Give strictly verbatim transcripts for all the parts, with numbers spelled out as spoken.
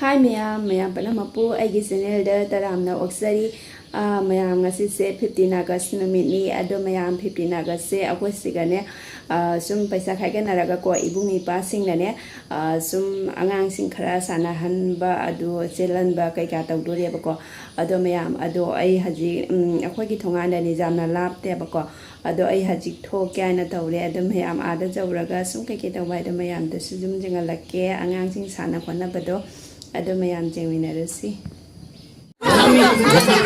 ꯍꯥꯏ ꯃꯌꯥꯝ, ꯃꯌꯥꯝ ꯄꯨꯝꯅꯃꯛꯄꯨ ꯑꯩꯒꯤ ꯆꯦꯅꯦꯜꯗ ꯇꯔꯥꯝꯅ ꯑꯣꯛꯆꯔꯤ꯫ ꯑꯥ, ꯃꯌꯥꯝ, ꯉꯁꯤꯁꯦ fifteen August ꯅꯨꯃꯤꯠꯅꯤ꯫ ꯑꯗꯣ ꯃꯌꯥꯝ, fifteen Augustꯁꯦ ꯑꯩꯈꯣꯏ ꯁꯤꯒꯅꯦ, ꯑꯥ, ꯁꯨꯝ ꯄꯩꯁꯥ ꯈꯥꯏꯒꯠꯅꯔꯒꯀꯣ, ꯏꯕꯨꯡ ꯏꯄ꯭ꯋꯥꯁꯤꯡꯅꯅꯦ, ꯑꯥ, ꯁꯨꯝ ꯑꯉꯥꯡꯁꯤꯡ ꯈꯔ ꯁꯥꯟꯅꯍꯟꯕ, ꯑꯗꯨ ꯆꯦꯜꯍꯟꯕ ꯀꯩꯀꯥ ꯇꯧꯗꯣꯔꯦꯕꯀꯣ꯫ ꯑꯗꯣ ꯃꯌꯥꯝ, ꯑꯗꯣ ꯑꯩ ꯍꯧꯖꯤꯛ, ꯎꯝ, ꯑꯩꯈꯣꯏꯒꯤ ꯊꯣꯡꯒꯥꯟꯗꯅꯤ, ꯌꯥꯝꯅ ꯂꯥꯞꯇꯦꯕꯀꯣ꯫ ꯑꯗꯣ ꯑꯩ ꯍꯧꯖꯤꯛ ꯊꯣꯛꯀꯦ ꯍꯥꯏꯅ ꯇꯧꯔꯦ꯫ ꯑꯗꯣ ꯃꯌꯥꯝ ꯑꯥꯗ ꯌꯧꯔꯒ ꯁꯨꯝ ꯀꯩꯀꯩ ꯇꯧꯕ ꯍꯥꯏꯗꯣ ꯃꯌꯥꯝꯗꯁꯨ ꯑꯗꯨꯝ ꯌꯦꯡꯍꯜꯂꯛꯀꯦ, ꯑꯉꯥꯡꯁꯤꯡ ꯁꯥꯟꯅ ꯈꯣꯠꯅꯕꯗꯣ꯫ ꯑꯗꯣ ꯃꯌꯥꯝ ꯌꯦꯡꯃꯤꯟꯅꯔꯁꯤ꯫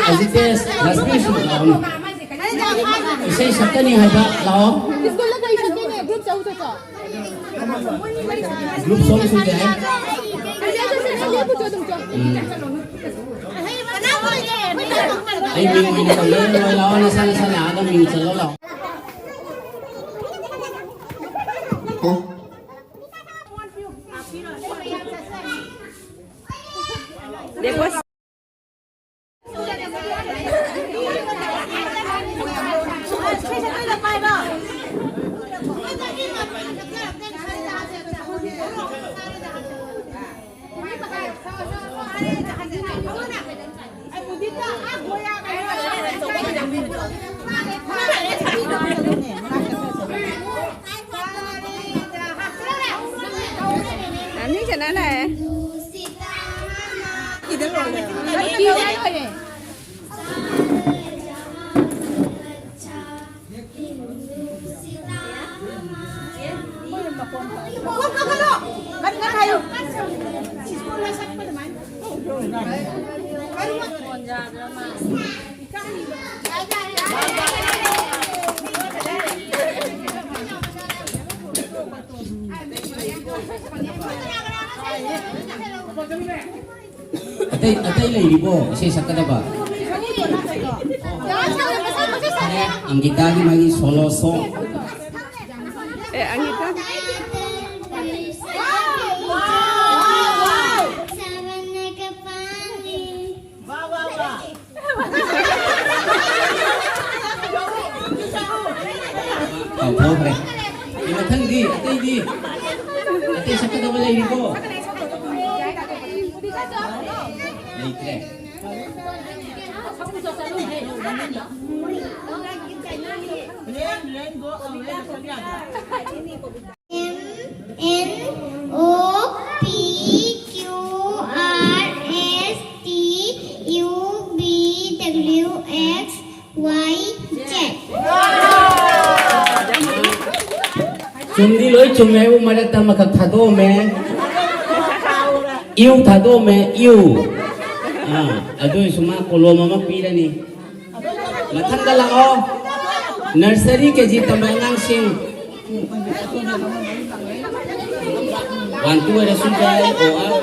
ꯍꯧꯖꯤꯛꯇꯤ ꯂꯛꯁꯃꯤ ꯁꯨ ꯂꯥꯛꯑꯣꯅꯦ꯫ ꯏꯁꯩ ꯁꯛꯀꯅꯤ ꯍꯥꯏꯕ, ꯂꯥꯛꯑꯣ꯫ ꯁ꯭ꯀꯨꯜꯗ ꯀꯩ ꯁꯛꯇꯣꯏꯅꯣ? ꯒ꯭ꯔꯨꯞ ꯆꯧ ꯆꯠꯇꯣ꯫ ꯒ꯭ꯔꯨꯞ ꯁꯣꯡꯁꯨ ꯌꯥꯏ꯫ ꯎꯝ꯫ ꯑꯩ ꯃꯤꯡ ꯑꯣꯏꯅ ꯇꯧꯖꯔꯔꯣꯏ꯫ ꯂꯥꯛꯑꯣ, ꯅꯁꯥ ꯅꯁꯥꯅ ꯑꯥꯗ ꯃꯤꯡ ꯆꯜꯂꯣ, ꯂꯥꯛꯑꯣ꯫ ꯑꯇꯩ, ꯑꯇꯩ ꯂꯩꯔꯤꯕꯣ ꯏꯁꯩ ꯁꯛꯀꯗꯕ? ꯑꯪꯒꯤꯇꯥꯒꯤ ꯃꯥꯒꯤ solo song꯫ ꯑꯦ, ꯑꯪꯒꯤꯇꯥ꯫ ꯀꯥꯎꯊꯣꯛꯈ꯭ꯔꯦ꯫ ꯑꯦ, ꯃꯊꯪꯗꯤ ꯑꯇꯩꯗꯤ? ꯑꯇꯩ ꯁꯛꯀꯗꯕ ꯂꯩꯔꯤꯕꯣ? ꯂꯩꯇ꯭ꯔꯦ꯫ M N O P Q R S T U V W X Y Z꯫ ꯆꯨꯝꯗꯤ ꯂꯣꯏ ꯆꯨꯝꯃꯦ ꯍꯥꯏꯕꯨ ꯃꯔꯛꯇ ꯑꯃꯈꯛ ꯊꯥꯗꯣꯛꯑꯝꯃꯦ꯫ ꯏꯎ ꯊꯥꯗꯣꯛꯑꯝꯃꯦ, ꯏꯎ꯫ ꯑꯥ, ꯑꯗꯨ ꯑꯣꯏꯁꯨ ꯃꯥ ꯀꯣꯂꯣꯝ ꯑꯃ ꯄꯤꯔꯅꯤ꯫ ꯃꯊꯪꯗ ꯂꯥꯛꯑꯣ꯫ Nursery K G ꯇꯝꯕ ꯑꯉꯥꯡꯁꯤꯡ꯫ One, two ꯑꯣꯏꯔꯁꯨ ꯌꯥꯏ, O R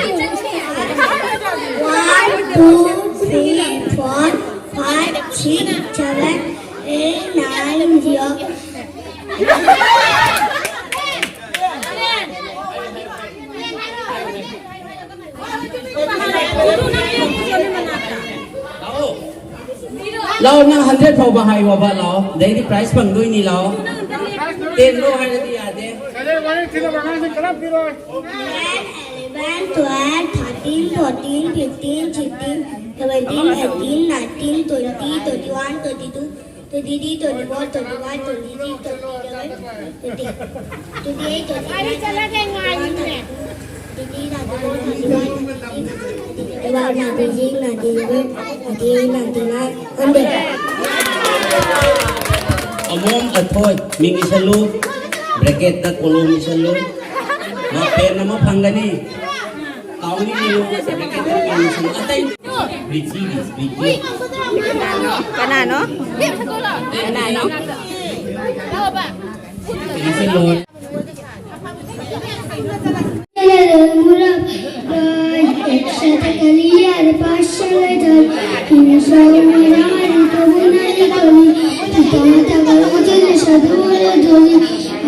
ꯑꯣꯏꯔꯁꯨ ꯌꯥꯏ꯫ One, two, three, four, five, six, seven, eight, nine, zero. ꯂꯥꯛꯑꯣ꯫ ꯂꯥꯛꯑꯣ, ꯅꯪ hundred ꯐꯥꯎꯕ ꯍꯥꯏꯌꯣꯕ, ꯂꯥꯛꯑꯣ꯫ ꯑꯗꯩꯗꯤ prize ꯐꯪꯗꯣꯏꯅꯤ, ꯂꯥꯛꯑꯣ꯫ Ten ꯂꯣ ꯍꯥꯏꯔꯗꯤ ꯌꯥꯗꯦ꯫ Eleven, twelve, thirteen, fourteen, fifteen, sixteen, seventeen, eighteen, nineteen, twenty, twenty-one, twenty-two, twenty-three, twenty-four, twenty-five, twenty-six, twenty-seven, twenty-eight, twenty-nine, thirty, thirty-one, thirty-two, thirty-three, thirty-four, thirty-five, thirty-six, thirty-seven, ninety-eight, ninety-nine, hundred. ꯑꯃꯣꯝ ꯑꯊꯣꯏ ꯃꯤꯡ ꯏꯁꯜꯂꯨ, bracketꯇ ꯀꯣꯂꯣꯝ ꯏꯁꯜꯂꯨ, ꯃꯥ pen ꯑꯃ ꯐꯪꯒꯅꯤ꯫ ꯀꯥꯎꯅꯤ ꯌꯦꯡꯉꯨ, bracketꯇ ꯀꯣꯂꯣꯝ ꯏꯁꯜꯂꯨ꯫ ꯑꯇꯩ ꯔꯤꯆꯤ, ꯔꯤꯆꯤ꯫ ꯀꯅꯥꯅꯣ? ꯀꯅꯥꯅꯣ? ꯏꯁꯜꯂꯨ꯫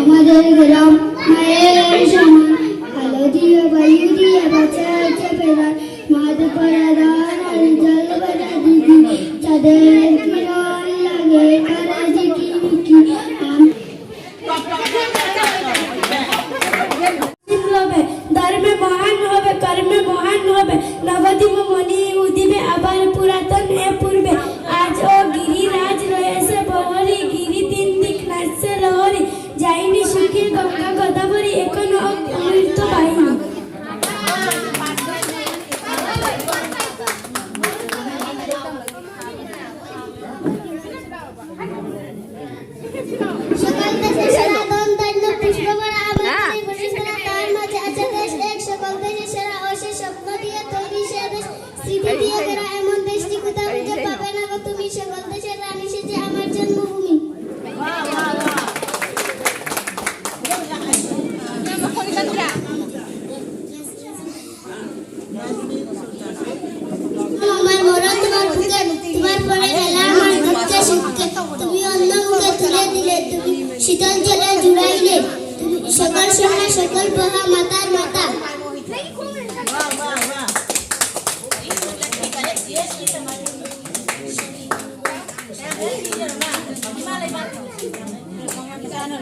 আমাদের গ্রাম মায়ের সমান, আলো দিয়ে বায়ু দিয়ে বাঁচা আছে প্রাণ। মাঠ পাড়া ধান আর জল ভরা দিঘি, চাঁদের কিরণ লাগে তারা ঝিকিমিকি। আম- হবে, ধর্মে মহান হবে। চলে জুড়াইলে, তুমি সকল সন্ধ্যা সকল প্রহা মাতার মাতা।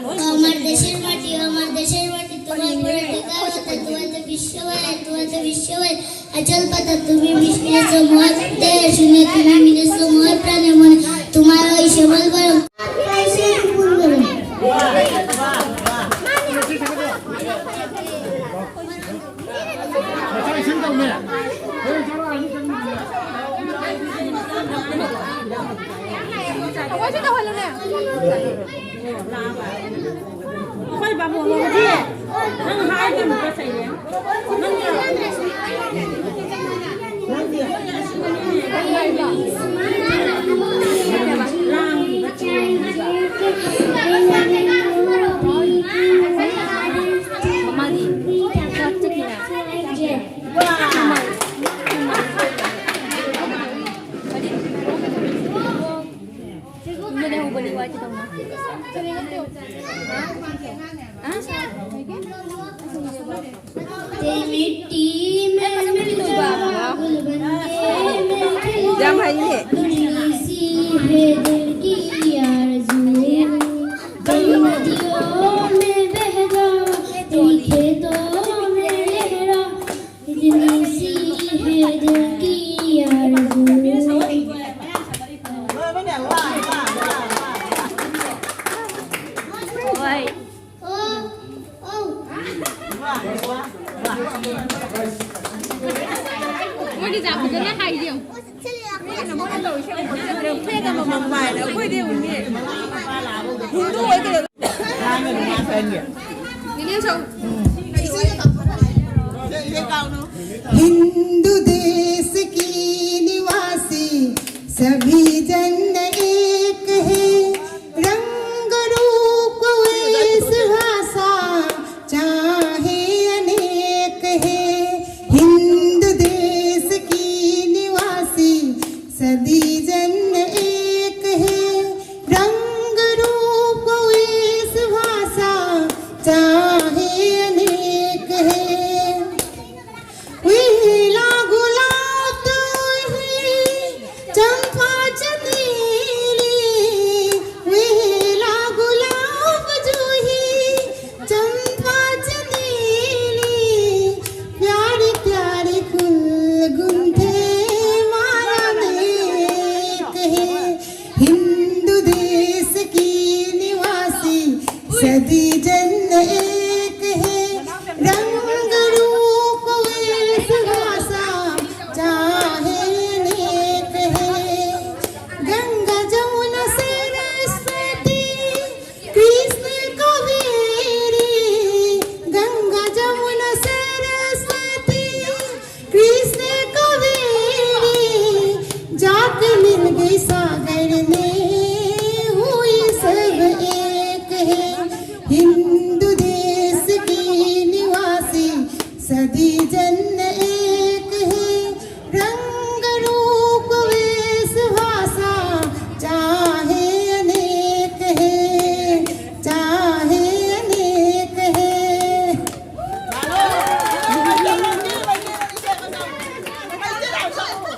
ও আমার দেশের মাটি, ও আমার দেশের মাটি, তোমার পরে টিকা হতে, তোমার তো বিশ্ববাই, তোমার তো বিশ্ববাই। আচল পাতা তুমি মিশিয়েছো মোর দেহে শুনে, তুমি মিলেছো মোর প্রাণে মনে, তোমার ওই শ্যামল বরণ। ꯑꯩꯈꯣꯏ ꯕꯥꯕꯣꯛ ꯂꯧꯔꯗꯤ ꯅꯪ ꯍꯥꯏꯕ ꯑꯃꯨꯛꯀ ꯆꯩꯔꯦ꯫ ꯅꯪ ꯂꯥꯡꯉꯤꯕ ꯆꯩꯔꯦ꯫ ꯃꯃꯥꯗꯤ ꯆꯥꯛ ꯆꯠꯈꯤꯔ? ꯏꯃꯅ ꯍꯧꯕꯅꯤ ꯋꯥ ꯈꯤꯇꯪ꯫ मिट्टी में मिल जावा गुल बन के मैं खिलूं। ꯌꯥꯝ ꯍꯩꯅꯦ꯫ बड़ी सी है दिल की आरज़ू। तुम नदियों में बह जाओ, तेरी खेतों में लहरा, इतनी सी है दिल की आरज़ू। ꯃꯣꯏꯗꯤ ꯖꯥꯠ ꯐꯖꯅ ꯍꯥꯏ ꯌꯦꯡꯉꯨ꯫ ꯐꯦꯟ ꯑꯃꯃꯝ ꯄꯥꯏꯔꯦ, ꯑꯩꯈꯣꯏꯗꯤ ꯎꯅꯤ꯫ ꯍꯤꯟꯗꯨ ꯑꯣꯏ ꯀꯩꯗꯧ-, ꯅꯦꯅꯦ ꯁꯛꯎ꯫ हिंदू देश की निवासी सभी जन एक है, रंग रूप वेश भाषा चाहे अनेक है। हिंदू देश की निवासी सभी जन एक है, रंग रूप वेश सदी जन एक है, रंग रूप वेश भाषा चाहे अनेक है। गंगा जमुना सरस्वती कृष्ण कावेरी, गंगा जमुना सरस्वती कृष्ण कावेरी, जाके मिल गई सागर में, हुई सब एक है। हिंदू देश की निवासी सदी जन एक है। रंग रूप वेश भाषा चाहे अनेक है, चाहे अनेक है।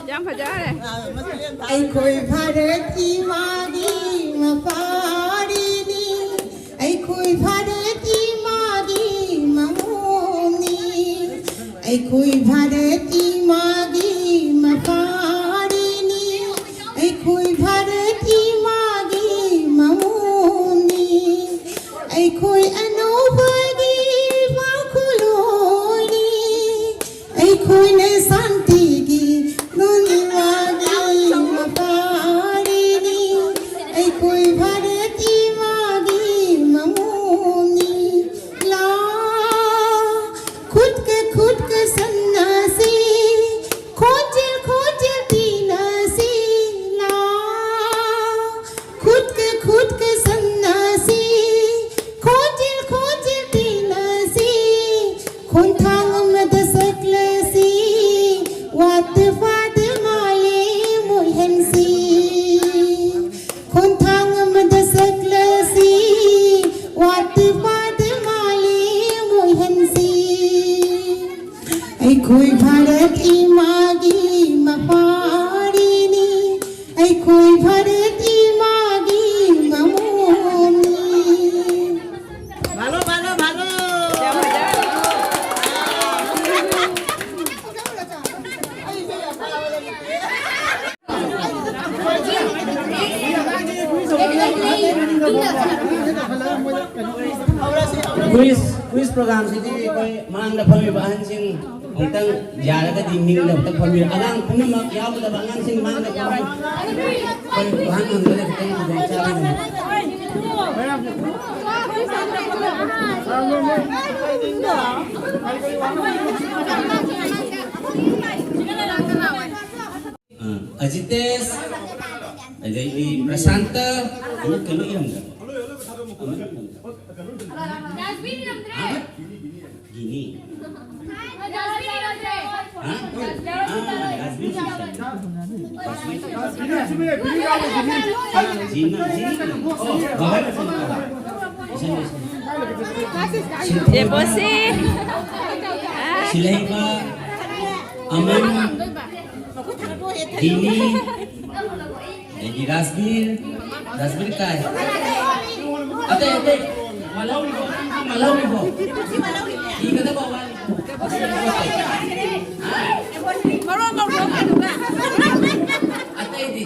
ꯌꯥꯝ ꯐꯖꯔꯦ꯫ ꯑꯩꯈꯣꯏ ꯚꯥꯔꯠꯀꯤ ꯃꯥꯒꯤ ꯃꯄꯥꯔꯤꯅꯤ, ꯑꯩꯈꯣꯏ ꯚꯥꯔꯠꯀꯤ ꯃꯥꯒꯤ ꯃꯃꯣꯝꯅꯤ꯫ ꯑꯩꯈꯣꯏ ꯚꯥꯔꯠꯀꯤ ꯃꯥꯒꯤ ꯃꯄꯥꯔꯤꯅꯤ, ꯑꯩꯈꯣꯏ ꯚꯥꯔꯠꯀꯤ ꯃꯥꯒꯤ ꯃꯃꯣꯝꯅꯤ꯫ ꯑꯩꯈꯣꯏ ꯑꯅꯧꯕꯒꯤ ꯋꯥꯈꯜꯂꯣꯟꯅꯤ, ꯑꯩꯈꯣꯏꯅ ꯁꯥꯟꯇꯤꯒꯤ ꯅꯨꯡꯒꯤ ꯃꯄꯥꯔꯤꯅꯤ, ꯑꯩꯈꯣꯏ ꯚꯥꯔꯠꯀꯤ ꯃꯥꯒꯤ ꯃꯃꯣꯝꯅꯤ꯫ ꯂꯥ, ꯈꯨꯠꯀ ꯈꯨꯠꯀ ꯁꯝꯅꯁꯤ, ꯈꯣꯟꯖꯦꯜ ꯈꯣꯟꯖꯦꯜ ꯇꯤꯟꯅꯁꯤ꯫ ꯂꯥ, ꯈꯨꯠꯀ ꯈꯨꯠꯀ ꯁꯝꯅꯁꯤ, ꯈꯣꯟꯖꯦꯜ ꯈꯣꯟꯖꯦꯜ ꯇꯤꯟꯅꯁꯤ꯫ ꯈꯣꯡꯊꯥꯡ ꯑꯃꯗ ꯆꯠꯂꯁꯤ, ꯋꯥꯠꯇ ꯐꯥꯗ ꯃꯥꯂꯦꯝ ꯑꯣꯏꯍꯟꯁꯤ꯫ ꯈꯣꯡꯊꯥꯡ ꯑꯃꯗ ꯆꯠꯂꯁꯤ, ꯋꯥꯠꯇ ꯐꯥꯗ ꯃꯥꯂꯦꯝ ꯑꯣꯏꯍꯟꯁꯤ꯫ ꯑꯩꯈꯣꯏ ꯚꯥꯔꯠ ꯏꯃꯥꯒꯤ ꯃꯄꯥꯔꯤꯅꯤ, ꯑꯩꯈꯣꯏ ꯚꯥꯔꯠ ꯏꯃꯥꯒꯤ ꯃꯃꯣꯝꯅꯤ꯫ ꯌꯥꯝ ꯐꯖꯔꯦ꯫ ꯀ꯭ꯋꯤꯖ ꯀ꯭ꯋꯤꯖ ꯄ꯭ꯔꯣꯒ꯭ꯔꯥꯝꯁꯤꯗꯤ ꯑꯩꯈꯣꯏ ꯃꯥꯡꯗ ꯐꯝꯃꯤꯕ ꯑꯍꯟꯁꯤꯡ ꯑꯃꯨꯛꯇꯪ ꯌꯥꯔꯒꯗꯤ ꯅꯤꯡꯗ ꯑꯃꯨꯛꯇꯪ ꯐꯝꯕꯤꯌꯨ꯫ ꯑꯉꯥꯡ ꯄꯨꯝꯅꯃꯛ ꯌꯥꯎꯒꯗꯕ ꯑꯉꯥꯡꯁꯤꯡ ꯃꯥꯡꯗ ꯐꯝꯃꯤ꯫ ꯑꯩꯈꯣꯏ ꯑꯍꯟ ꯍꯪꯕꯗ ꯈꯤꯇꯪ ꯈꯨꯗꯣꯡ ꯆꯥꯕ ꯑ, ꯑꯖꯤꯇꯦꯁ, ꯑꯗꯩꯗꯤ ꯄ꯭ꯔꯁꯥꯟꯇ, ꯑꯃꯨꯛ ꯀꯩꯅꯣ ꯏꯔꯝꯗ꯭ꯔꯣ? ꯒꯤꯅꯤ꯫ ꯍꯥ? ꯑꯥ, ꯗꯁꯕꯤꯟ ꯁꯤꯁꯇꯔ꯫ ꯖꯤꯅ, ꯖꯤꯅ꯫ ꯑꯣ, ꯕꯕꯥ꯫ ꯏꯁꯟ, ꯏꯁꯟ꯫ ꯗꯦꯕꯣꯁꯤ꯫ ꯁꯤꯜꯍꯩꯕ, ꯑꯃꯟ, ꯗꯤꯅꯤ, ꯑꯗꯒꯤ ꯔꯥꯖꯕꯤꯔ, ꯔꯥꯖꯕꯤꯔ ꯀꯥꯏ? ꯑꯇꯩ, ꯑꯇꯩ, ꯃꯥꯜꯍꯧꯔꯤꯕꯣ? ꯃꯥꯜꯍꯧꯔꯤꯕꯣ? ꯏꯒꯗꯕ ꯋꯥꯠꯂꯤ꯫ ꯑꯇꯩꯗꯤ?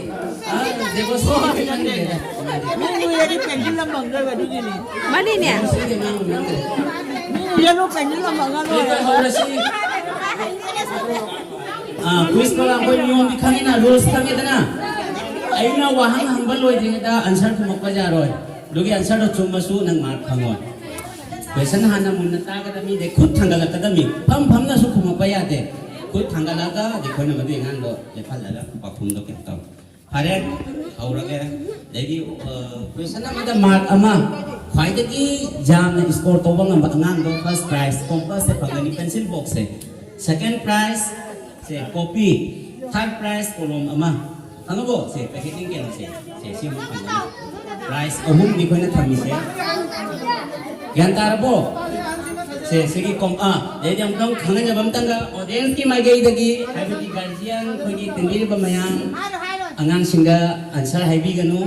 ꯑ, ꯗꯦꯕꯣꯁ꯭ꯔꯤꯗꯤ ꯈꯪꯗ꯭ꯔꯦꯗ꯫ ꯃꯤ ꯎꯏꯔꯗꯤ ꯄꯦꯟꯁꯤꯜ ꯑꯃ ꯐꯪꯗꯣꯏꯕ ꯑꯗꯨꯒꯤꯅꯤ꯫ ꯃꯥꯅꯤꯅꯦ꯫ ꯗꯦꯕꯣꯁ꯭ꯔꯤꯗꯤ ꯉꯥꯡꯕ ꯅꯠꯇ꯭ꯔꯦ꯫ ꯃꯤ ꯎꯏꯔꯅꯨ ꯄꯦꯟꯁꯤꯜ ꯑꯃ ꯐꯪꯉ ꯂꯣꯏꯔꯦ꯫ ꯍꯧꯔꯁꯤ꯫ ꯑꯥ, ꯀ꯭ꯋꯤꯖ ꯄ꯭ꯔꯣꯒ꯭ꯔꯥꯝ ꯑꯩꯈꯣꯏ ꯅꯤꯌꯣꯝꯗꯤ ꯈꯪꯉꯤꯅ, ꯔꯨꯜꯁ ꯈꯪꯉꯤꯗꯅ? ꯑꯩꯅ ꯋꯥꯍꯪ ꯍꯪꯕ ꯂꯣꯏꯗ꯭ꯔꯤꯉꯩꯗ ꯑꯟꯁꯔ ꯈꯨꯝꯃꯛꯄ ꯌꯥꯔꯣꯏ꯫ ꯑꯗꯨꯒꯤ ꯑꯟꯁꯔꯗꯣ ꯆꯨꯝꯃꯁꯨ ꯅꯪ ꯃꯥꯔꯛ ꯐꯪꯉꯣꯏ꯫ ꯀꯣꯏꯁꯟ ꯍꯥꯟꯅ ꯃꯨꯟꯅ ꯇꯥꯒꯗꯕꯅꯤ, ꯑꯗꯩ ꯈꯨꯠ ꯊꯥꯡꯒꯠꯂꯛꯀꯗꯕꯅꯤ꯫ ꯐꯝ ꯐꯝꯅꯁꯨ ꯈꯨꯝꯃꯛꯄ ꯌꯥꯗꯦ꯫ ꯈꯨꯠ ꯊꯥꯡꯒꯠꯂꯒ ꯑꯩꯈꯣꯏꯅ ꯃꯗꯨꯒꯤ ꯑꯉꯥꯡꯗꯣ ꯂꯦꯞꯍꯜꯂꯒ ꯄꯥꯎꯈꯨꯝꯗꯣ ꯀꯩꯅꯣ ꯇꯧ꯫ ꯐꯔꯦ, ꯍꯧꯔꯒꯦ꯫ ꯑꯗꯩꯗꯤ, ꯑ, ꯀꯣꯏꯁꯟ ꯑꯃꯗ ꯃꯥꯔꯛ ꯑꯃ, ꯈ꯭ꯋꯥꯏꯗꯒꯤ ꯌꯥꯝꯅ ꯁ꯭ꯀꯣꯔ ꯇꯧꯕ ꯉꯝꯕ ꯑꯉꯥꯡꯗꯣ ꯐꯥꯔꯁ ꯄ꯭ꯔꯥꯏꯖ ꯀꯣꯝꯄꯁꯁꯦ ꯐꯪꯒꯅꯤ, ꯄꯦꯟꯁꯤꯜ ꯕꯣꯛꯁꯁꯦ꯫ ꯁꯦꯀꯦꯟ ꯄ꯭ꯔꯥꯏꯖꯁꯦ ꯀꯣꯄꯤ, ꯊꯥꯔꯠ ꯄ꯭ꯔꯥꯏꯖ ꯀꯣꯂꯣꯝ ꯑꯃ꯫ ꯈꯪꯉꯕꯣ? ꯁꯦ, ꯄꯦꯀꯦꯖꯤꯡ ꯀꯩꯅꯣꯁꯦ꯫ ꯁꯦ, ꯁꯤ ꯑꯃ ꯐꯪꯒꯅꯤ꯫ ꯄ꯭ꯔꯥꯏꯖ ꯑꯍꯨꯝꯅꯤ ꯑꯩꯈꯣꯏꯅ ꯊꯝꯃꯤꯁꯦ꯫ ꯒ꯭ꯌꯥꯟ ꯇꯥꯔꯕꯣ? ꯁꯦ, ꯁꯤꯒꯤ ꯀꯣꯝ-, ꯑꯥ, ꯑꯗꯩꯗꯤ ꯑꯃꯨꯛꯇꯪ ꯈꯪꯍꯟꯖꯕ ꯑꯃꯇꯪꯒ, ꯑꯣꯗꯤꯌꯦꯟꯁꯀꯤ ꯃꯥꯏꯀꯩꯗꯒꯤ, ꯍꯥꯏꯕꯗꯤ ꯒꯥꯔꯖꯤꯌꯥꯟ ꯑꯩꯈꯣꯏꯒꯤ ꯇꯤꯟꯕꯤꯔꯤꯕ ꯃꯌꯥꯝ, ꯑꯉꯥꯡꯁꯤꯡꯗ ꯑꯟꯁꯔ ꯍꯥꯏꯕꯤꯒꯅꯨ꯫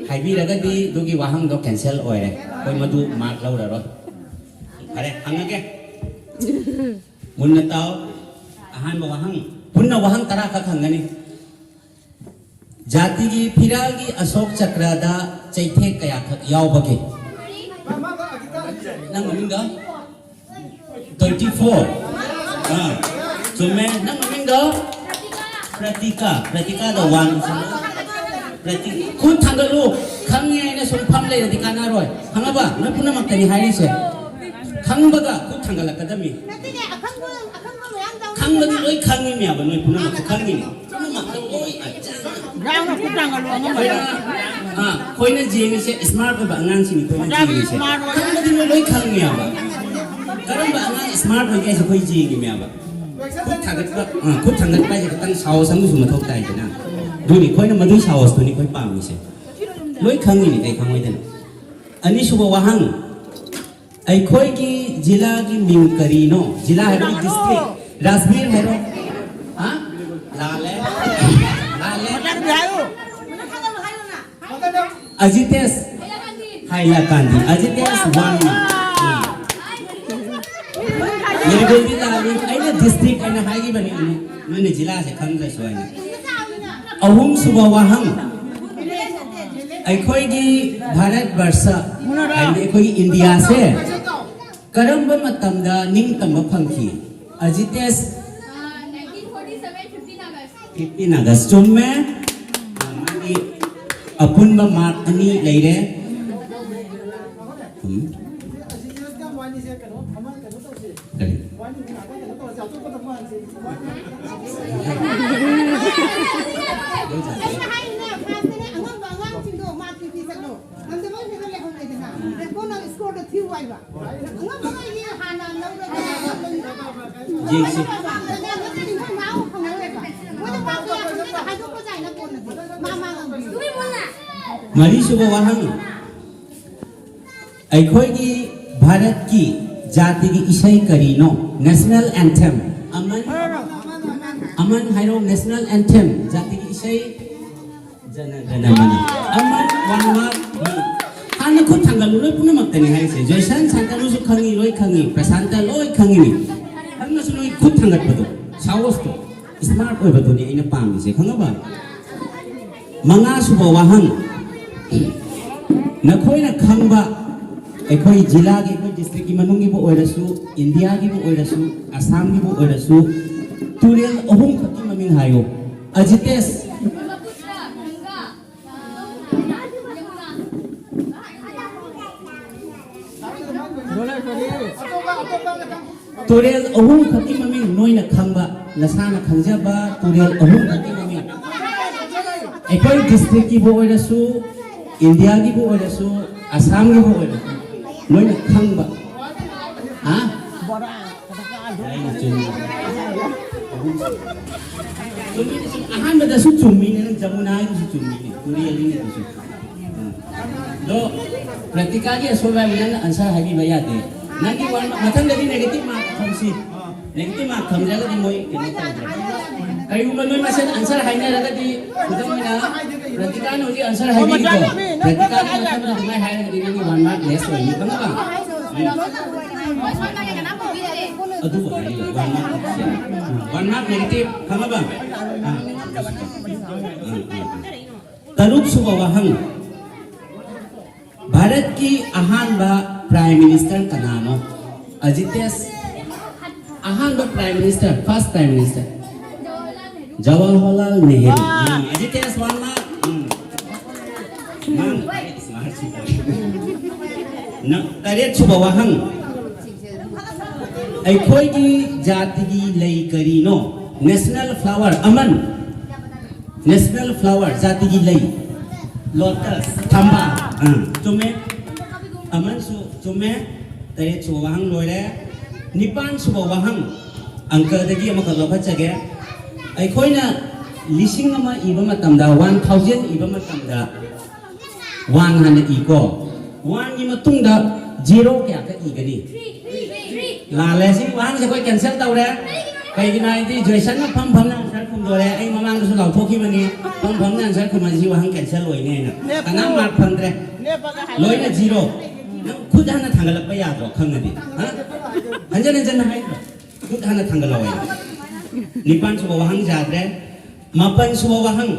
ꯍꯥꯏꯕꯤꯔꯒꯗꯤ ꯑꯗꯨꯒꯤ ꯋꯥꯍꯪꯗꯣ ꯀꯦꯟꯁꯦꯜ ꯑꯣꯏꯔꯦ, ꯑꯩꯈꯣꯏ ꯃꯗꯨ ꯃꯥꯔꯛ ꯂꯧꯔꯔꯣꯏ꯫ ꯐꯔꯦ, ꯍꯪꯉꯒꯦ꯫ ꯃꯨꯟꯅ ꯇꯥꯎ꯫ ꯑꯍꯥꯟꯕ ꯋꯥꯍꯪ, ꯄꯨꯟꯅ ꯋꯥꯍꯪ ꯇꯔꯥ ꯈꯛ ꯍꯪꯒꯅꯤ꯫ ꯖꯥꯇꯤꯒꯤ ꯐꯤꯔꯥꯜꯒꯤ ꯑꯁꯣꯛ ꯆꯀ꯭ꯔꯗ ꯆꯩꯊꯦꯛ ꯀꯌꯥꯈꯛ ꯌꯥꯎꯕꯒꯦ? ꯅꯪ ꯃꯃꯤꯡꯗꯣ? Twenty four. ꯑꯥ, ꯆꯨꯝꯃꯦ꯫ ꯅꯪ ꯃꯃꯤꯡꯗꯣ? ꯄ꯭ꯔꯇꯤꯀꯥ꯫ ꯄ꯭ꯔꯇꯤꯀꯥꯗ ꯋꯥꯟ꯫ ꯄ꯭ꯔꯇꯤ-, ꯈꯨꯠ ꯊꯥꯡꯒꯠꯂꯨ꯫ ꯈꯪꯉꯦ ꯍꯥꯏꯅ ꯁꯨꯝ ꯐꯝ ꯂꯩꯔꯗꯤ ꯀꯥꯟꯅꯔꯣꯏ꯫ ꯈꯪꯉꯕ? ꯅꯣꯏ ꯄꯨꯝꯅꯃꯛꯇꯅꯤ ꯍꯥꯏꯔꯤꯁꯦ꯫ ꯈꯪꯕꯒ ꯈꯨꯠ ꯊꯥꯡꯒꯠꯂꯛꯀꯗꯕꯅꯤ꯫ ꯅꯠꯇꯦꯅꯦ, ꯑꯈꯪꯕ, ꯑꯈꯪꯕ ꯃꯌꯥꯝ ꯌꯥꯎꯔꯤ꯫ ꯈꯪꯕꯗꯤ ꯂꯣꯏ ꯈꯪꯉꯤꯅꯦꯕ, ꯅꯣꯏ ꯄꯨꯝꯅꯃꯛꯁꯨ ꯈꯪꯉꯤꯅꯦ꯫ ꯄꯨꯝꯅꯃꯛꯇ ꯂꯣꯏ ꯌꯥꯎꯅ ꯈꯨꯠ ꯊꯥꯡꯒꯠꯂꯣ, ꯑꯉꯝꯕ꯫ ꯑꯩꯈꯣꯏꯅ, ꯑꯥ, ꯑꯩꯈꯣꯏꯅ ꯌꯦꯡꯉꯤꯁꯦ smart ꯑꯣꯏꯕ ꯑꯉꯥꯡꯁꯤꯡꯅꯤ ꯑꯩꯈꯣꯏꯅ ꯑꯣꯖꯥ ꯌꯦꯡꯉꯤꯁꯦ꯫ Smart ꯑꯣꯏꯕ꯫ ꯈꯪꯕꯗꯤ ꯅꯣꯏ ꯂꯣꯏ ꯈꯪꯉꯦꯕ꯫ ꯀꯔꯝꯕ ꯑꯉꯥꯡ smart ꯑꯣꯏꯒꯦ ꯍꯥꯏꯁꯦ ꯑꯩꯈꯣꯏ ꯌꯦꯡꯉꯤꯅꯦꯕ꯫ ꯈꯨꯠ ꯊꯥꯡꯒꯠꯄ, ꯑꯥ, ꯈꯨꯠ ꯊꯥꯡꯒꯠꯄ ꯍꯥꯏꯁꯦ ꯈꯤꯇꯪ ꯁꯥꯍꯁ ꯑꯃꯁꯨ ꯃꯊꯧ ꯇꯥꯏꯗꯅ꯫ ꯑꯗꯨꯅꯤ ꯑꯩꯈꯣꯏꯅ ꯃꯗꯨꯒꯤ ꯁꯥꯍꯁꯇꯨꯅꯤ ꯑꯩꯈꯣꯏ ꯄꯥꯝꯃꯤꯁꯦ꯫ ꯂꯣꯏ ꯈꯪꯉꯤꯅꯤ ꯀꯩ ꯈꯪꯉꯣꯏꯗꯅ꯫ ꯑꯅꯤꯁꯨꯕ ꯋꯥꯍꯪ, ꯑꯩꯈꯣꯏꯒꯤ ꯖꯤꯂꯥꯒꯤ ꯃꯤꯡ ꯀꯔꯤꯅꯣ? ꯖꯤꯂꯥ ꯍꯥꯏꯕꯗꯤ district, ꯔꯥꯖꯕꯤꯔ ꯍꯥꯏꯔꯣ꯫ ꯍꯥ? ꯂꯥꯜꯂꯦ꯫ ꯂꯥꯜꯂꯦ꯫ ꯑꯖꯤꯇꯦꯁ ꯍꯥꯏꯂꯥꯀꯥꯟꯗꯤ꯫ ꯑꯖꯤꯇꯦꯁ ꯋꯥꯟꯅ꯫ ꯎꯝ꯫ ꯌꯦꯡꯒꯣꯜꯗꯤ ꯂꯥꯜꯂꯤ꯫ ꯑꯩꯅ district ꯍꯥꯏꯅ ꯍꯥꯏꯈꯤꯕꯅꯤ꯫ ꯅꯣꯏꯅ ꯖꯤꯂꯥꯁꯦ ꯈꯪꯗ꯭ꯔꯁꯨ ꯍꯥꯏꯅ꯫ ꯑꯍꯨꯝꯁꯨꯕ ꯋꯥꯍꯪ꯫ ꯑꯩꯈꯣꯏꯒꯤ ꯚꯥꯔꯠ ꯕꯔꯁ, ꯍꯥꯏꯕꯗꯤ ꯑꯩꯈꯣꯏꯒꯤ ꯏꯟꯗꯤꯌꯥꯁꯦ ꯀꯔꯝꯕ ꯃꯇꯝꯗ ꯅꯤꯡꯇꯝꯕ ꯐꯪꯈꯤ? ꯑꯖꯤꯇꯦꯁ꯫ Fifteen August꯫ ꯆꯨꯝꯃꯦ꯫ ꯃꯥꯒꯤ ꯑꯄꯨꯟꯕ mark ꯑꯅꯤ ꯂꯩꯔꯦ꯫ ꯎꯝ꯫ ꯀꯔꯤ? ꯑꯩꯅ ꯍꯥꯏꯔꯤꯅꯦ, ꯀ꯭ꯂꯥꯁꯇꯅꯦ, ꯑꯉꯝꯕ ꯑꯉꯥꯡꯁꯤꯡꯗꯣ mark ꯄꯤꯕꯤ ꯆꯠꯂꯣ꯫ ꯉꯝꯗꯕ ꯃꯈꯩꯗꯣ ꯂꯩꯍꯧꯔꯦꯗꯅ꯫ ꯔꯦꯞꯀꯣꯅ scoreꯗꯣ ꯊꯤꯌꯨ ꯍꯥꯏꯕ꯫ ꯑꯉꯝꯕ ꯃꯈꯩꯒꯤ ꯍꯥꯟꯅ ꯂꯧꯔꯒ ꯌꯦꯡꯁꯤ꯫ ꯃꯣꯏꯗ mark ꯀꯌꯥ ꯐꯪꯒꯦ ꯍꯥꯏꯗꯣꯛꯄ ꯌꯥꯏꯅ ꯀꯣꯟꯅꯗꯤ꯫ ꯃꯥ, ꯃꯥ ꯉꯝꯕꯤꯌꯨ꯫ ꯃꯔꯤꯁꯨꯕ ꯋꯥꯍꯪ꯫ ꯑꯩꯈꯣꯏꯒꯤ ꯚꯥꯔꯠꯀꯤ ꯖꯥꯇꯤꯒꯤ ꯏꯁꯩ ꯀꯔꯤꯅꯣ? National anthem꯫ ꯑꯃꯟ, ꯑꯃꯟ ꯍꯥꯏꯔꯣ, national anthem, ꯖꯥꯇꯤꯒꯤ ꯏꯁꯩ꯫ ꯖꯅ ꯒꯅ ꯃꯅ꯫ ꯑꯃꯟ, one mark꯫ ꯍꯥꯟꯅ ꯈꯨꯠ ꯊꯥꯡꯒꯠꯂꯨ, ꯅꯣꯏ ꯄꯨꯝꯅꯃꯛꯇꯅꯤ ꯍꯥꯏꯁꯦ꯫ ꯖꯣꯏꯁꯟ, ꯁꯥꯟꯇꯅꯨꯁꯨ ꯈꯪꯉꯤ, ꯂꯣꯏ ꯈꯪꯉꯤ, ꯄ꯭ꯔꯁꯥꯟꯇ ꯂꯣꯏ ꯈꯪꯉꯤꯅꯤ꯫ ꯈꯪꯉꯁꯨ ꯅꯣꯏ ꯈꯨꯠ ꯊꯥꯡꯒꯠꯄꯗꯣ, ꯁꯥꯍꯣꯁꯇꯣ, smart ꯑꯣꯏꯕꯗꯨꯅꯤ ꯑꯩꯅ ꯄꯥꯝꯃꯤꯁꯦ, ꯈꯪꯉꯕ? ꯃꯉꯥꯁꯨꯕ ꯋꯥꯍꯪ, ꯅꯈꯣꯏꯅ ꯈꯪꯕ ꯑꯩꯈꯣꯏ ꯖꯤꯂꯥꯒꯤ, ꯑꯩꯈꯣꯏ ꯗꯤꯁꯇ꯭ꯔꯤꯛꯀꯤ ꯃꯅꯨꯡꯒꯤꯕꯨ ꯑꯣꯏꯔꯁꯨ, ꯏꯟꯗꯤꯌꯥꯒꯤꯕꯨ ꯑꯣꯏꯔꯁꯨ, ꯑꯁꯥꯝꯒꯤꯕꯨ ꯑꯣꯏꯔꯁꯨ, ꯇꯨꯔꯦꯜ ꯑꯍꯨꯝ ꯈꯛꯀꯤ ꯃꯃꯤꯡ ꯍꯥꯏꯌꯨ꯫ ꯑꯖꯤꯇꯦꯁ꯫ ꯇꯨꯔꯦꯜ ꯑꯍꯨꯝ ꯈꯛꯀꯤ ꯃꯃꯤꯡ ꯅꯣꯏꯅ ꯈꯪꯕ, ꯅꯁꯥꯅ ꯈꯪꯖꯕ ꯇꯨꯔꯦꯜ ꯑꯍꯨꯝ ꯈꯛꯀꯤ ꯃꯃꯤꯡ꯫ ꯑꯩꯈꯣꯏ ꯗꯤꯁꯇ꯭ꯔꯤꯛꯀꯤꯕꯨ ꯑꯣꯏꯔꯁꯨ, ꯏꯟꯗꯤꯌꯥꯒꯤꯕꯨ ꯑꯣꯏꯔꯁꯨ, ꯑꯁꯥꯝꯒꯤꯕꯨ ꯑꯣꯏꯔꯁꯨ, ꯅꯣꯏꯅ ꯈꯪꯕ꯫ ꯍꯥ? ꯑꯩꯅ ꯆꯨꯝꯃꯤ꯫ ꯆꯨꯝꯃꯤꯅꯦ, ꯁꯨꯝ ꯑꯍꯥꯟꯕꯗꯁꯨ ꯆꯨꯝꯃꯤꯅꯦ, ꯅꯪ ꯖꯃꯨꯅꯥ ꯍꯥꯏꯗꯨꯁꯨ ꯆꯨꯝꯃꯤꯅꯦ, ꯇꯨꯔꯦꯜꯅꯤꯅꯦ ꯑꯗꯨꯁꯨ꯫ ꯑꯗꯣ ꯄ꯭ꯔꯦꯛꯇꯤꯀꯥꯒꯤ ꯑꯁꯣꯏꯕ ꯍꯥꯏꯕ ꯅꯪꯅ ꯑꯟꯁꯔ ꯍꯥꯏꯕꯤꯕ ꯌꯥꯗꯦ꯫ ꯅꯪꯒꯤ ꯋꯥꯟ, ꯃꯊꯪꯗꯗꯤ ꯅꯦꯒꯦꯇꯤꯚ ꯃꯥꯔꯛ ꯊꯝꯁꯤ꯫ ꯅꯦꯒꯦꯇꯤꯚ ꯃꯥꯔꯛ ꯊꯝꯗ꯭ꯔꯒꯗꯤ ꯃꯣꯏ ꯀꯩꯅꯣ ꯇꯧꯗ꯭ꯔꯦ꯫ ꯀꯔꯤꯒꯨꯝꯕ ꯅꯣꯏ ꯃꯁꯦꯟ ꯑꯟꯁꯔ ꯍꯥꯏꯅꯔꯒꯗꯤ, ꯈꯨꯗꯝ ꯑꯣꯏꯅ ꯄ꯭ꯔꯦꯛꯇꯤꯀꯥꯅ ꯍꯧꯖꯤꯛ ꯑꯟꯁꯔ ꯍꯥꯏꯕꯤꯔꯤꯀꯣ, ꯄ꯭ꯔꯦꯛꯇꯤꯀꯥꯒꯤ ꯃꯊꯪꯗ ꯑꯗꯨꯃꯥꯏꯅ ꯍꯥꯏꯔꯒꯗꯤ ꯅꯪꯒꯤ ꯋꯥꯟ ꯃꯥꯔꯛ ꯂꯦꯁ ꯑꯣꯏꯅꯤ, ꯈꯪꯉꯕ? ꯑꯗꯨꯕꯨ ꯍꯥꯏꯔꯤꯕ one mark less. One mark negative, ꯈꯪꯉꯕ? ꯑꯥ, ꯑꯥ, ꯑꯥ, ꯑꯥ꯫ ꯇꯔꯨꯛ ꯁꯨꯕ ꯋꯥꯍꯪ꯫ ꯚꯥꯔꯠꯀꯤ ꯑꯍꯥꯟꯕ ꯄ꯭ꯔꯥꯏꯝ ꯃꯤꯅꯤꯁꯇꯔ ꯀꯅꯥꯅꯣ? ꯑꯖꯤꯇꯦꯁ꯫ ꯑꯍꯥꯟꯕ prime minister, first prime minister. Jawaharlal Nehru. ꯎꯝ, ꯑꯖꯤꯇꯦꯁ ꯋꯥꯔꯃ꯫ ꯎꯝ꯫ ꯃꯥꯅ ꯈ꯭ꯋꯥꯏꯗꯒꯤ ꯁ꯭ꯃꯥꯔꯠꯁꯨ ꯑꯣꯏ꯫ ꯅ-, ꯇꯔꯦꯠ ꯁꯨꯕ ꯋꯥꯍꯪ꯫ ꯑꯩꯈꯣꯏꯒꯤ ꯖꯥꯇꯤꯒꯤ ꯂꯩ ꯀꯔꯤꯅꯣ? ꯅꯦꯁꯅꯦꯜ ꯐ꯭ꯂꯥꯋꯔ, ꯑꯃꯟ꯫ ꯅꯦꯁꯅꯦꯜ ꯐ꯭ꯂꯥꯋꯔ, ꯖꯥꯇꯤꯒꯤ ꯂꯩ꯫ ꯂꯣꯇꯁ, ꯊꯝꯕꯥꯜ꯫ ꯑꯥ, ꯆꯨꯝꯃꯦ꯫ ꯑꯃꯟꯁꯨ ꯆꯨꯝꯃꯦ꯫ ꯇꯔꯦꯠ ꯁꯨꯕ ꯋꯥꯍꯪ ꯂꯣꯏꯔꯦ꯫ ꯅꯤꯄꯥꯟ ꯁꯨꯕ ꯋꯥꯍꯪ, ꯑꯪꯀꯗꯒꯤ ꯑꯃꯈꯛ ꯂꯧꯈꯠꯆꯒꯦ꯫ ꯑꯩꯈꯣꯏꯅ ꯂꯤꯁꯤꯡ ꯑꯃ ꯏꯕ ꯃꯇꯝꯗ, ꯋꯥꯟ ꯊꯥꯎꯖꯟ ꯏꯕ ꯃꯇꯝꯗ, ꯋꯥꯟ ꯍꯥꯟꯅ ꯏꯀꯣ꯫ ꯋꯥꯟꯒꯤ ꯃꯇꯨꯡꯗ ꯖꯤꯔꯣ ꯀꯌꯥ ꯀꯛꯏꯒꯅꯤ? ꯂꯥꯜꯂꯦ꯫ ꯁꯤ ꯋꯥꯍꯪꯁꯦ ꯑꯩꯈꯣꯏ ꯀꯦꯟꯁꯦꯜ ꯇꯧꯔꯦ꯫ ꯀꯩꯒꯤꯅꯣ ꯍꯥꯏꯗꯤ, ꯖꯣꯏꯁꯟꯅ ꯐꯝ ꯐꯝꯅ ꯑꯟꯁꯔ ꯈꯨꯝꯗꯣꯔꯦ꯫ ꯑꯩ ꯃꯃꯥꯡꯗꯁꯨ ꯂꯥꯎꯊꯣꯛꯈꯤꯕꯅꯤ, ꯐꯝ ꯐꯝꯅ ꯑꯟꯁꯔ ꯈꯨꯝꯃꯗꯤ ꯁꯤ ꯋꯥꯍꯪ ꯀꯦꯟꯁꯦꯜ ꯑꯣꯏꯅꯤ ꯍꯥꯏꯅ꯫ ꯀꯅꯥꯝ ꯃꯥꯔꯛ ꯐꯪꯗ꯭ꯔꯦ꯫ ꯂꯣꯏꯅ ꯖꯤꯔꯣ꯫ ꯅꯪ ꯈꯨꯠ ꯍꯥꯟꯅ ꯊꯥꯡꯒꯠꯂꯛꯄ ꯌꯥꯗ꯭ꯔꯣ? ꯈꯪꯉꯗꯤ, ꯍꯥ? ꯍꯟꯖꯟ ꯍꯟꯖꯟꯅ ꯍꯥꯏꯗ꯭ꯔꯣ? ꯈꯨꯠ ꯍꯥꯟꯅ ꯊꯥꯡꯒꯠꯂꯛꯑꯣ ꯍꯥꯏꯅ꯫ ꯅꯤꯄꯥꯟ ꯁꯨꯕ ꯋꯥꯍꯪ ꯌꯥꯗ꯭ꯔꯦ꯫ ꯃꯥꯄꯟ ꯁꯨꯕ ꯋꯥꯍꯪ꯫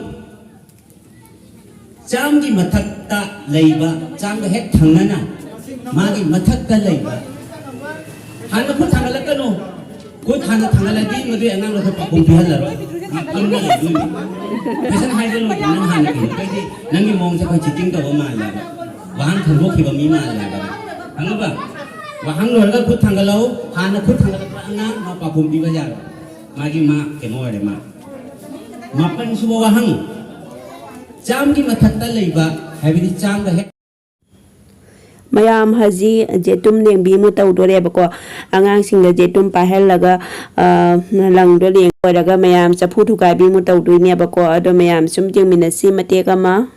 ꯆꯥꯝꯒꯤ ꯃꯊꯛꯇ ꯂꯩꯕ, ꯆꯥꯝꯒ ꯍꯦꯛ ꯊꯪꯅꯅ, ꯃꯥꯒꯤ ꯃꯊꯛꯇ ꯂꯩꯕ, ꯍꯥꯟꯅ ꯈꯨꯠ ꯊꯥꯡꯒꯠꯂꯛꯀꯅꯨ꯫ ꯈꯨꯠ ꯍꯥꯟꯅ ꯊꯥꯡꯒꯠꯂꯗꯤ ꯃꯗꯨꯒꯤ ꯑꯉꯥꯡꯗꯣ ꯑꯩꯈꯣꯏ ꯄꯥꯎꯈꯨꯝ ꯄꯤꯍꯜꯂꯔꯣꯏ꯫ ꯃꯥ ꯄꯪꯅ ꯂꯩꯗꯣꯏꯅꯤ꯫ ꯐꯖꯅ ꯍꯥꯏꯔꯒ ꯂꯣꯏꯔꯦ, ꯅꯪ ꯍꯥꯟꯅ ꯀꯩꯅꯣ? ꯑꯩꯈꯣꯏꯗꯤ ꯅꯪꯒꯤ ꯃꯑꯣꯡꯁꯦ ꯑꯩꯈꯣꯏ ꯆꯤꯇꯤꯡ ꯇꯧꯕ ꯃꯥꯜꯂꯦꯕ, ꯋꯥꯍꯪ ꯈꯟꯗꯣꯛꯈꯤꯕ ꯃꯤ ꯃꯥꯜꯂꯦꯕ꯫ ꯈꯪꯉꯕ? ꯋꯥꯍꯪ ꯂꯣꯏꯔꯒ ꯈꯨꯠ ꯊꯥꯡꯒꯠꯂꯛꯎ꯫ ꯍꯥꯟꯅ ꯈꯨꯠ ꯊꯥꯡꯒꯠꯂꯛꯄ ꯑꯉꯥꯡ ꯃꯥ ꯄꯥꯎꯈꯨꯝ ꯄꯤꯕ ꯌꯥꯔꯣꯏ꯫ ꯃꯥꯒꯤ ꯃꯥ ꯀꯩꯅꯣ ꯑꯣꯏꯔꯦ꯫ ꯃꯥ ꯃꯥꯄꯟ ꯁꯨꯕ ꯋꯥꯍꯪ, ꯆꯥꯝꯒꯤ ꯃꯊꯛꯇ ꯂꯩꯕ, ꯍꯥꯏꯕꯗꯤ ꯆꯥꯝꯒ ꯍꯦꯛ ꯃꯌꯥꯝ ꯍꯧꯖꯤꯛ ꯖꯦꯇꯨꯝ ꯂꯦꯡꯕꯤ ꯑꯃꯨꯛ ꯇꯧꯗꯣꯔꯦꯕꯀꯣ꯫ ꯑꯉꯥꯡꯁꯤꯡꯗ ꯖꯦꯇꯨꯝ ꯄꯥꯏꯍꯜꯂꯒ, ꯑ, ꯂꯪꯗꯣ ꯂꯦꯡ ꯂꯣꯏꯔꯒ ꯃꯌꯥꯝ ꯆꯐꯨ ꯊꯨꯒꯥꯏꯕꯤ ꯑꯃꯨꯛ ꯇꯧꯗꯣꯏꯅꯦꯕꯀꯣ꯫ ꯑꯗꯣ ꯃꯌꯥꯝ ꯁꯨꯝ ꯌꯦꯡꯃꯤꯟꯅꯁꯤ ꯃꯇꯦꯛ ꯑꯃ꯫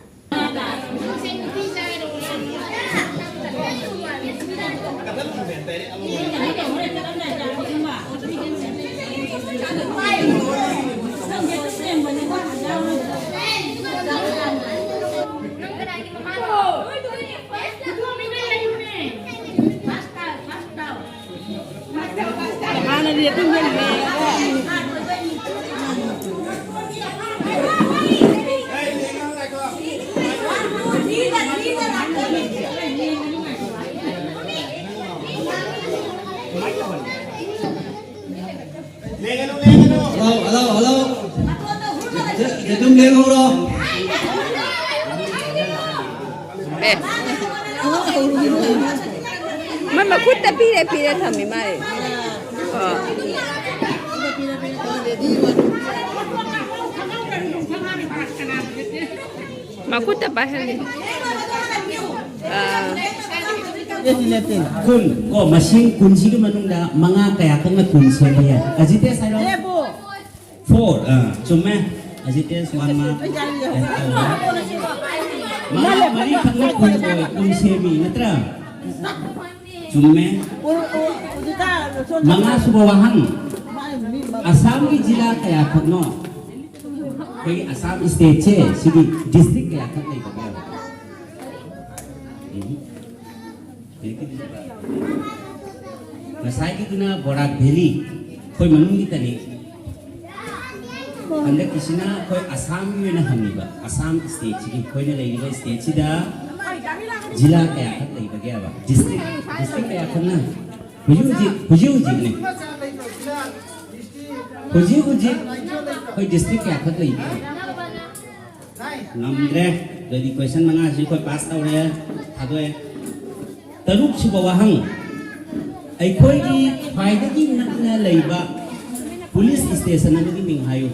ꯍꯥꯟꯅꯗꯤ ꯑꯗꯨꯝ ꯍꯦꯜꯂꯦ꯫ Hello, hello, hello. ꯖꯦ-, ꯖꯦꯇꯨꯝ ꯂꯦꯡꯍꯧꯔꯣ꯫ ꯑꯦ꯫ ꯃꯥ ꯃꯈꯨꯠꯇ ꯄꯤꯔꯦ, ꯄꯤꯔꯦ ꯊꯝꯃꯤ ꯃꯥꯜꯂꯦ꯫ ꯑꯣ꯫ ꯃꯈꯨꯠꯇ ꯄꯥꯏꯍꯜꯂꯤ꯫ ꯑꯥ꯫ ꯀꯨꯟ ꯀꯣ, ꯃꯁꯤꯡ ꯀꯨꯟꯁꯤꯒꯤ ꯃꯅꯨꯡꯗ ꯃꯉꯥ ꯀꯌꯥ ꯈꯛꯅ ꯀꯨꯟ ꯁꯦꯝꯕ ꯌꯥꯏ? ꯑꯖꯤꯇꯦꯁ ꯍꯥꯏꯔꯣ꯫ ꯐꯣꯔ, ꯑꯥ, ꯆꯨꯝꯃꯦ꯫ ꯑꯖꯤꯇꯦꯁ ꯋꯥꯟ ꯃꯥꯔꯛ꯫ ꯃꯉꯥ ꯃꯔꯤꯈꯛꯅ ꯀꯨꯟ ꯑꯣꯏ, ꯀꯨꯟ ꯁꯦꯝꯃꯤ ꯅꯠꯇ꯭ꯔꯥ? ꯆꯨꯝꯃꯦ꯫ ꯃꯉꯥꯁꯨꯕ ꯋꯥꯍꯪ, ꯑꯁꯥꯝꯒꯤ ꯖꯤꯂꯥ ꯀꯌꯥꯈꯛꯅꯣ? ꯑꯩꯈꯣꯏꯒꯤ ꯑꯁꯥꯝ ꯁ꯭ꯇꯦꯠꯁꯦ ꯁꯤꯒꯤ ꯗꯤꯁꯇ꯭ꯔꯤꯛ ꯀꯌꯥꯈꯛ ꯂꯩꯕꯒꯦ? ꯎꯝ꯫ ꯉꯁꯥꯏꯒꯤꯗꯨꯅ ꯕꯣꯔꯥꯛ ꯚꯦꯂꯤ, ꯑꯩꯈꯣꯏ ꯃꯅꯨꯡꯒꯤꯗꯅꯤ꯫ ꯍꯟꯗꯛꯀꯤꯁꯤꯅ ꯑꯩꯈꯣꯏ ꯑꯁꯥꯝꯒꯤ ꯑꯣꯏꯅ ꯍꯪꯉꯤꯕ, ꯑꯁꯥꯝ ꯁ꯭ꯇꯦꯠꯁꯤꯒꯤ, ꯑꯩꯈꯣꯏꯅ ꯂꯩꯔꯤꯕ ꯁ꯭ꯇꯦꯠꯁꯤꯗ ꯖꯤꯂꯥ ꯀꯌꯥꯈꯛ ꯂꯩꯕꯒꯦꯕ? District, district ꯀꯌꯥꯈꯛꯅ? ꯍꯧꯖꯤꯛ ꯍꯧꯖꯤꯛ, ꯍꯧꯖꯤꯛ ꯍꯧꯖꯤꯛꯅꯦ꯫ ꯍꯧꯖꯤꯛ ꯍꯧꯖꯤꯛ ꯑꯩꯈꯣꯏ ꯗꯤꯁꯇ꯭ꯔꯤꯛ ꯀꯌꯥꯈꯛ ꯂꯩꯒꯦ? ꯉꯝꯗ꯭ꯔꯦ꯫ ꯑꯗꯨꯗꯤ ꯀꯣꯏꯁꯟ ꯃꯉꯥꯁꯤ ꯑꯩꯈꯣꯏ ꯄꯥꯁ ꯇꯧꯔꯦ, ꯊꯥꯗꯣꯛꯑꯦ꯫ ꯇꯔꯨꯛꯁꯨꯕ ꯋꯥꯍꯪ, ꯑꯩꯈꯣꯏꯒꯤ ꯈ꯭ꯋꯥꯏꯗꯒꯤ ꯅꯛꯅ ꯂꯩꯕ ꯄꯨꯂꯤꯁ ꯁ꯭ꯇꯦꯁꯟ ꯑꯃꯒꯤ ꯃꯤꯡ ꯍꯥꯏꯌꯨ꯫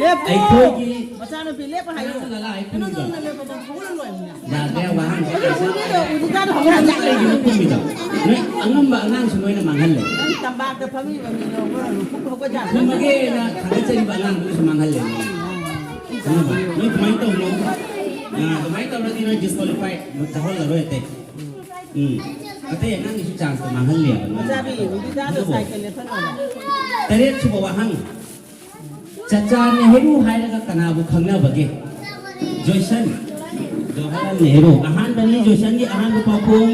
ꯂꯦꯞꯄꯣ꯫ ꯑꯩꯈꯣꯏꯒꯤ ꯃꯆꯥꯅꯨꯄꯤ ꯂꯦꯞꯄ ꯍꯥꯏꯌꯨ꯫ ꯅꯪ ꯂꯥꯛꯑꯣ, ꯑꯩ ꯀꯩꯅꯣ ꯈꯨꯝꯕꯤꯗꯣ꯫ ꯇꯧꯗꯅ ꯂꯦꯞꯄꯗꯣ ꯍꯧꯔ ꯂꯣꯏꯔꯦ꯫ ꯌꯥꯗ꯭ꯔꯦ, ꯋꯥꯍꯪꯁꯦ ꯑꯗꯨ ꯀꯩꯁꯨ ꯎꯗꯤꯗꯣ, ꯎꯗꯤꯗꯣ ꯍꯧꯔ ꯂꯣꯏꯔꯦ꯫ ꯀꯩꯒꯤꯅꯣ ꯈꯨꯝꯃꯤꯗꯣ? ꯅꯣꯏ ꯑꯉꯝꯕ ꯑꯉꯥꯡꯁꯨ ꯅꯣꯏꯅ ꯃꯥꯡꯍꯜꯂꯦ꯫ ꯅꯪ ꯇꯝꯄꯥꯛꯇ ꯐꯝꯃꯤꯕ ꯃꯤꯗꯣ ꯍꯧꯔ ꯂꯣꯏꯔꯦ꯫ ꯈꯨꯝꯃꯒꯦꯅ ꯊꯥꯒꯠꯆꯔꯤꯕ ꯑꯉꯥꯡꯗꯨꯁꯨ ꯃꯥꯡꯍꯜꯂꯦ꯫ ꯈꯪꯉꯕ? ꯅꯣꯏ ꯑꯗꯨꯃꯥꯏꯅ ꯇꯧꯅꯣ꯫ ꯑꯥ, ꯑꯗꯨꯃꯥꯏꯅ ꯇꯧꯔꯗꯤ ꯅꯣꯏ ꯗꯤꯁꯀ꯭ꯋꯥꯂꯤꯐꯥꯏ ꯇꯧꯍꯜꯂꯔꯣꯏ ꯑꯇꯩ꯫ ꯎꯝ꯫ ꯑꯇꯩ ꯑꯉꯥꯡꯒꯤꯁꯨ ꯆꯥꯟꯁꯇꯣ ꯃꯥꯡꯍꯜꯂꯦꯕ ꯅꯣꯏ꯫ ꯃꯆꯥꯕꯤ, ꯎꯗꯤꯗꯥꯗꯣ ꯑꯗꯨꯕꯨ ꯁꯥꯏꯀꯜ ꯂꯦꯞꯍꯜꯂꯣꯅꯦ꯫ ꯇꯔꯦꯠꯁꯨꯕ ꯋꯥꯍꯪ꯫ ꯆꯆꯥ ꯅꯦꯍꯔꯨ ꯍꯥꯏꯔꯒ ꯀꯅꯥꯕꯨ ꯈꯪꯅꯕꯒꯦ? ꯖꯣꯏꯁꯟ꯫ ꯖꯋꯥꯍꯔꯂꯥꯜ ꯅꯦꯍꯔꯨ꯫ ꯑꯍꯥꯟꯕꯅꯤ ꯖꯣꯏꯁꯟꯒꯤ ꯑꯍꯥꯟꯕ ꯄꯥꯎꯈꯨꯝ꯫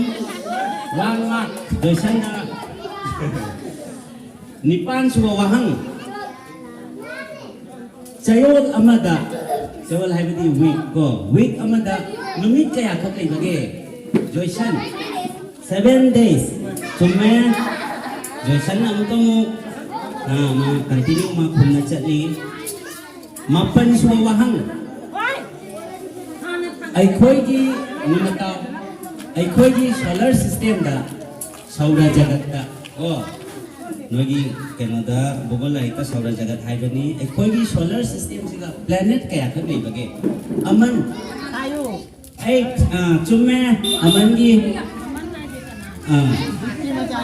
One mark꯫ ꯖꯣꯏꯁꯟꯅ꯫ ꯅꯤꯄꯥꯟ ꯁꯨꯕ ꯋꯥꯍꯪ꯫ ꯆꯌꯣꯜ ꯑꯃꯗ, ꯆꯌꯣꯜ ꯍꯥꯏꯕꯗꯤ ꯋꯤꯛ ꯀꯣ, ꯋꯤꯛ ꯑꯃꯗ ꯅꯨꯃꯤꯠ ꯀꯌꯥꯈꯛ ꯂꯩꯕꯒꯦ? ꯖꯣꯏꯁꯟ꯫ Seven days꯫ ꯆꯨꯝꯃꯦ꯫ ꯖꯣꯏꯁꯟꯅ ꯑꯃꯨꯛꯀ ꯑꯃꯨꯛ, ꯑꯥ, ꯃꯥ continue ꯃꯥ ꯈꯨꯝꯅ ꯆꯠꯂꯤ꯫ ꯃꯥꯄꯟ ꯁꯨꯕ ꯋꯥꯍꯪ꯫ ꯑꯩꯈꯣꯏꯒꯤ ꯅꯤꯃꯇꯥ, ꯑꯩꯈꯣꯏꯒꯤ solar systemꯗ, ꯁꯧꯔ ꯖꯒꯠꯇ, ꯑꯣ, ꯅꯣꯏꯒꯤ ꯀꯩꯅꯣꯗ, ꯚꯨꯒꯣꯜ ꯂꯥꯏꯔꯤꯛꯇ ꯁꯧꯔ ꯖꯒꯠ ꯍꯥꯏꯕꯅꯤ꯫ ꯑꯩꯈꯣꯏꯒꯤ solar systemꯁꯤꯒ planet ꯀꯌꯥꯈꯛ ꯂꯩꯕꯒꯦ? ꯑꯃꯟ꯫ ꯍꯥꯏꯌꯨ꯫ ꯑꯩ, ꯑꯥ, ꯆꯨꯝꯃꯦ꯫ ꯑꯃꯟꯒꯤ, ꯑꯥ,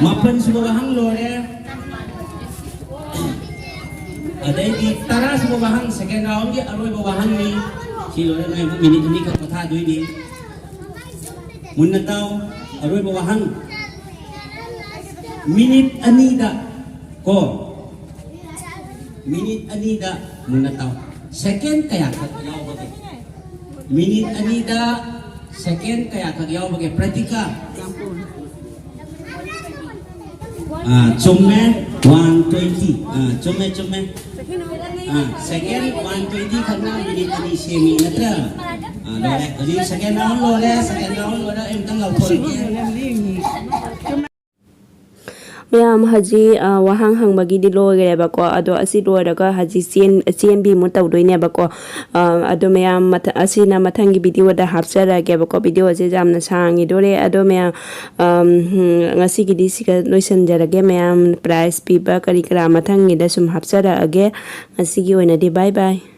ꯃꯥꯄꯟ ꯁꯨꯕ ꯋꯥꯍꯪ ꯂꯣꯏꯔꯦ꯫ ꯑꯗꯩꯗꯤ ꯇꯔꯥ ꯁꯨꯕ ꯋꯥꯍꯪ, second roundꯒꯤ ꯑꯔꯣꯏꯕ ꯋꯥꯍꯪꯅꯤ꯫ ꯁꯤ ꯂꯣꯏꯔꯒ ꯅꯣꯏ ꯑꯃꯨꯛ ꯃꯤꯅꯤꯠ ꯑꯅꯤꯈꯛ ꯄꯣꯊꯥꯗꯣꯏꯅꯤ꯫ ꯃꯨꯟꯅ ꯇꯥꯎ꯫ ꯑꯔꯣꯏꯕ ꯋꯥꯍꯪ꯫ ꯃꯤꯅꯤꯠ ꯑꯅꯤꯗ ꯀꯣ, ꯃꯤꯅꯤꯠ ꯑꯅꯤꯗ ꯃꯨꯟꯅ ꯇꯥꯎ꯫ Second ꯀꯌꯥꯈꯛ ꯌꯥꯎꯕꯒꯦ? ꯃꯤꯅꯤꯠ ꯑꯅꯤꯗ second ꯀꯌꯥꯈꯛ ꯌꯥꯎꯕꯒꯦ? ꯄ꯭ꯔꯇꯤꯀꯥ꯫ ꯑꯥ, ꯆꯨꯝꯃꯦ꯫ One twenty꯫ ꯑꯥ, ꯆꯨꯝꯃꯦ, ꯆꯨꯝꯃꯦ꯫ ꯑꯥ, second one twenty ꯈꯛꯅ ꯃꯤꯅꯤꯠ ꯑꯅꯤ ꯁꯦꯝꯃꯤ ꯅꯠꯇ꯭ꯔꯥ? ꯂꯣꯏꯔꯦ꯫ ꯍꯧꯖꯤꯛ second round ꯂꯣꯏꯔꯦ꯫ Second round ꯂꯣꯏꯔꯦ꯫ ꯑꯩ ꯑꯃꯨꯛꯇꯪ ꯂꯥꯎꯊꯣꯛꯑꯒꯦ꯫ ꯃꯌꯥꯝ ꯍꯧꯖꯤꯛ, ꯑ, ꯋꯥꯍꯪ ꯍꯪꯕꯒꯤꯗꯤ ꯂꯣꯏꯈ꯭ꯔꯦꯕꯀꯣ꯫ ꯑꯗꯣ ꯑꯁꯤ ꯂꯣꯏꯔꯒ ꯍꯧꯖꯤꯛ ꯆꯦꯟ-, ꯆꯦꯟꯕꯤꯃꯨꯛ ꯇꯧꯗꯣꯏꯅꯦꯕꯀꯣ꯫ ꯑ, ꯑꯗꯣ ꯃꯌꯥꯝ ꯃꯊ-, ꯑꯁꯤꯅ ꯃꯊꯪꯒꯤ video ꯗ ꯍꯥꯞꯆꯔꯛꯑꯒꯦꯕꯀꯣ꯫ Video ꯁꯦ ꯌꯥꯝꯅ ꯁꯥꯡꯉꯤꯗꯣꯔꯦ꯫ ꯑꯗꯣ ꯃꯌꯥꯝ, ꯑꯝ, ꯉꯁꯤꯒꯤꯗꯤ ꯁꯤꯒ ꯂꯣꯏꯁꯤꯟꯖꯔꯒꯦ꯫ ꯃꯌꯥꯝ prize ꯄꯤꯕ ꯀꯔꯤ ꯀꯔꯥ ꯃꯊꯪꯒꯤꯗ ꯁꯨꯝ ꯍꯥꯞꯆꯔꯛꯑꯒꯦ꯫ ꯉꯁꯤꯒꯤ ꯑꯣꯏꯅꯗꯤ bye bye꯫